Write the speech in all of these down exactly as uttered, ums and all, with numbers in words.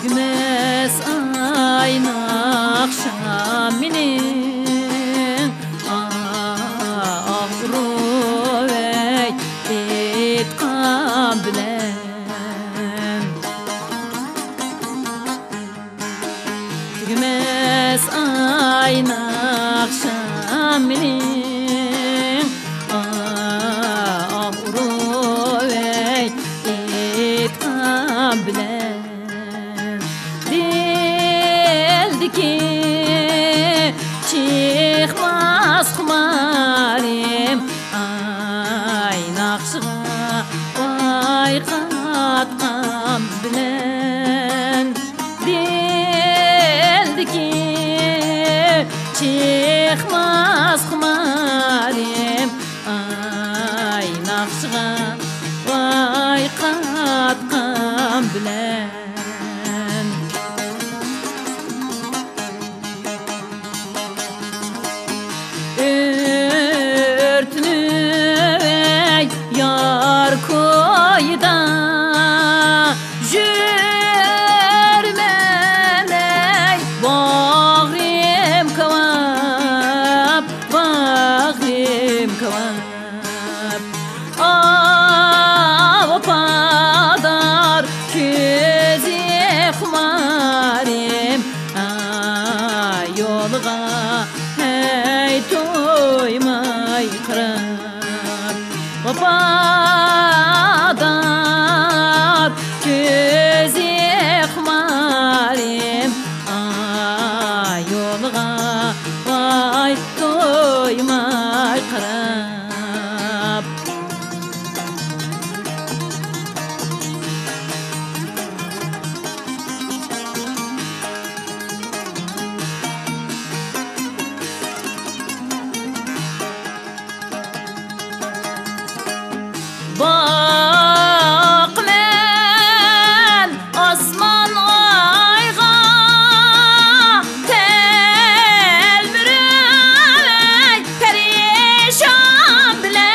تۈگىمەس ئاي ناخشام مېنىڭ، ئاھ، ئۇرۇۋەي ئېيتقان بىلەن. تۈگىمەس ئاي ناخشام مېنىڭ، ئاھ، ئۇرۇۋەي ئېيتقان بىلەن. دىلدىكى چىقماس خۇمارىم، ئاي ناخشىغا ۋاي قاتقان بىلەن. دىلدىكى چىقماس خۇمارىم، ئاي ناخشىغا ۋاي قاتقان بىلەن. ئۆرتىنىۋەي يار كويىدا، يۈرمەن ئەي باغرىم كاۋاپ، باغرىم كاۋاپ. ئاھ، ۋاپادار كۆزى خۇمارىم، ئاھ، يولىغا ھەي تويماي قاراپ. ۋاپادار كۆزى خۇمارىم، ئاھ، يولىغا ۋاي تويماي قاراپ. باقىمەن ئاسمان ئايغا، تەلمۈرەي پەرىشان بىلەن.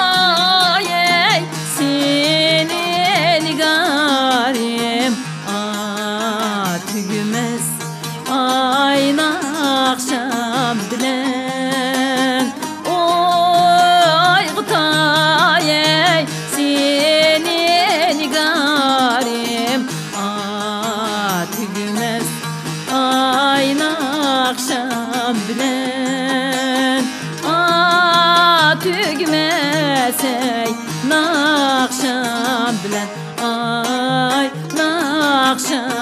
ئويغىتاي سېنى نىگارىم، ئاھ، تۈگىمەس ئاي ناخشام بىلەن. ئويغىتاي سېنى نىگارىم، ئاھ، تۈگىمەس ئاي ناخشام بىلەن. ئاھ، تۈگىمەس ئەي ناخشام بىلەن، ئاي ناخشام